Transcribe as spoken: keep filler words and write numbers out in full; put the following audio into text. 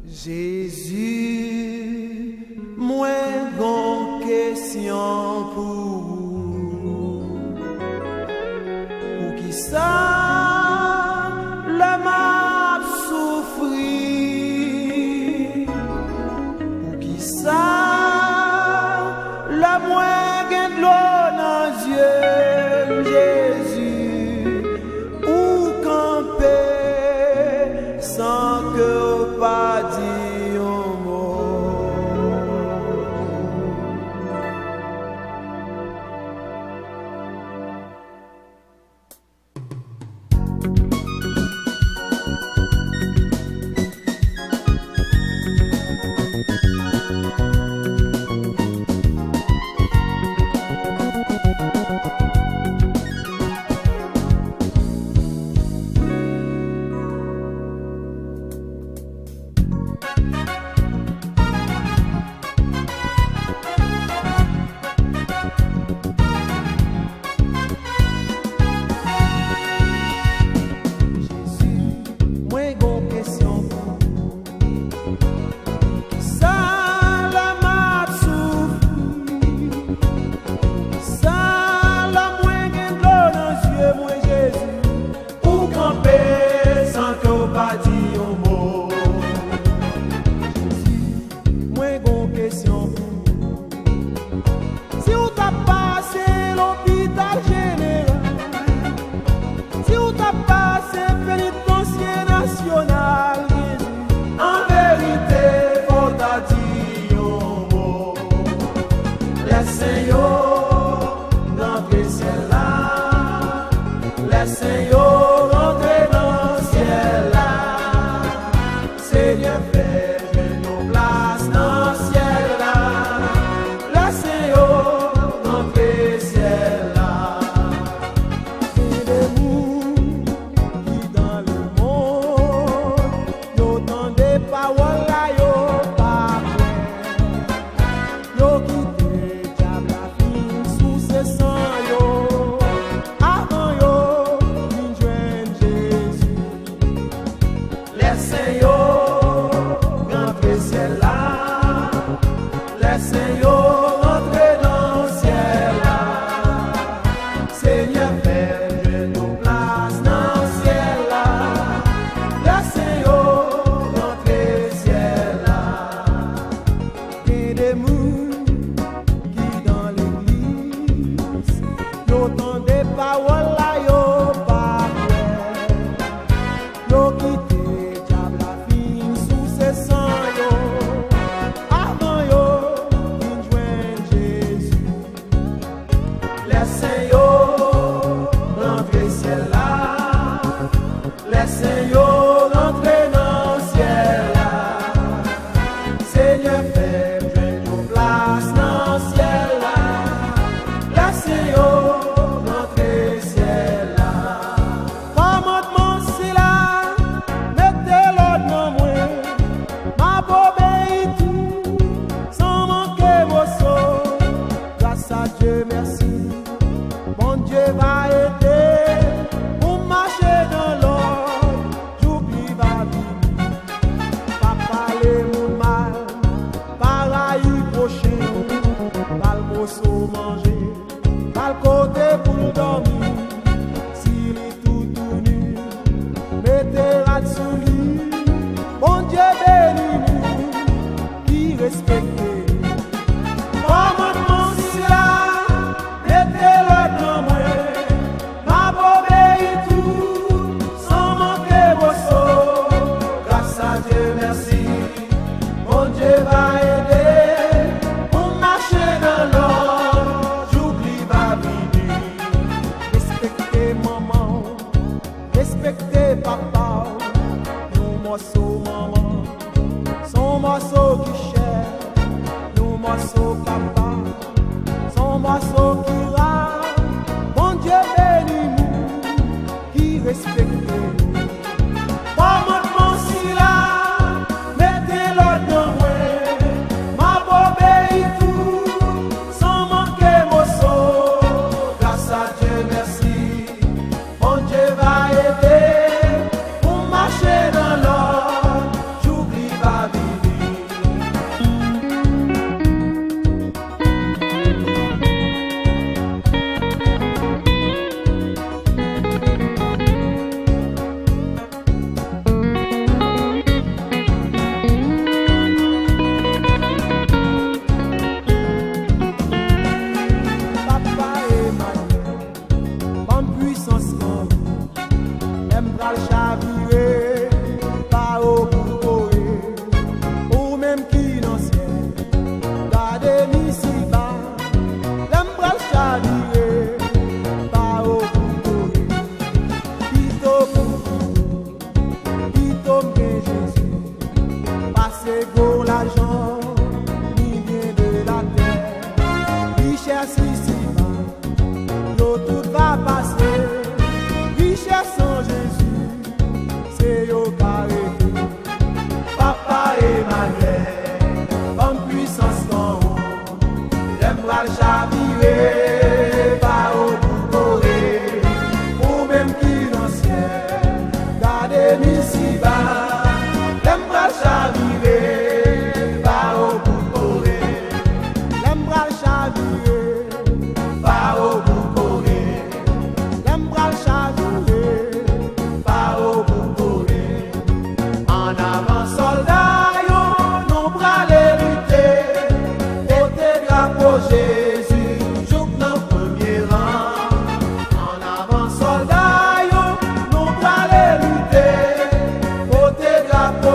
Jezi, mwen gon kesyon pou ou. Poukisa lè m ap soufri? Poukisa lè mwen gen dlo nan zye m, Jezi, ou kanpe san ke w pa di yon mo? Jezi, mwen gon kesyon pou ou. Poukisa lè m ap soufri? Poukisa lè mwen gen dlo nan zye mwen, Jezi, ou kanpe san ke w pa di yon mo? Jezi, mwen gon kesyon pou ou. Si w t ap pase lopital jeneral, si w t ap pase penitansye nasyonal, Jezi, an verite, fò w ta di yon mo. Lè sen yo rantre syèl la, lè sen yo rantre nan syèl la. Senyè, fè m jwenn yon plas nan syèl la. Lè sen yo rantre syèl la. Gen de moun ki nan lemonn, yo tande pawòl la, yo pa kwè. Yo kite dyab la fin souse san yo avan yo vin jwenn Jezi. Lè sen yo rantre syèl la, lè sen yo rantre nan syèl la. Senyè, fè m jwenn yon plas nan syèl la. Lè sen yo rantre syèl la. Gen de moun ki nan legliz, yo tande pawòl la, yo pa kwè. Yo kite dyab la fin souse san yo avan yo vin jwenn Jezi. Lè sen yo rantre syèl la, lè sen yo rantre nan syèl la. Senyè, fè m jwenn yon plas nan syèl la. Lè sen yo rantre syèl la. Kòmandman sila, mete lòd nan mwen, m ap obeyi tou, san manke moso. Gras a Dye, mèsi. Bondye va ede pou m mache nan lòd, jouk li va vini. Pa pale moun mal, pa rayi pwochen ou, ba l moso manje, ba l kote pou l dòmi. Si li toutouni, mete rad sou li. Bondye beni moun ki respekte li. Kòmandman sila, mete lòd nan mwen, m ap obeyi tou, san manke moso. Gras a Dye, mèsi. Bondye va ede pou m mache nan lòd, jouk li va vini. Respekte manman w, respekte papa w. Yon mòso manman s on mòso ki chè, yon mòso papa s on mòso ki ra. Bondye beni moun ki respekte nou. Kòmandman sila, mete lòd nan mwen, m ap obeyi tou, san manke moso. Gras a Dye, mèsi. Bondye va ede pou m mache nan lòd, Se gwo lajan, ni byen de latè, richès isiba, yo tout va pase. Richès an Jezi, se yo ka rete. Papa Emanyèl, ban m pwisans anwo. Lè m pral chavire, pa w pou kore. Ou menm ki nan syèl, gade m isiba. Lè m pral chavire, pa w pou kore. Lè m pral chavire, pa w pou kore. Lè m pral chavire, pa w pou kore. Ann avan sòlda yo, nou prale lite. Pote drapo Jezi jouk nan premye ran. Ann avan sòlda yo, nou prale lite. Pote drapo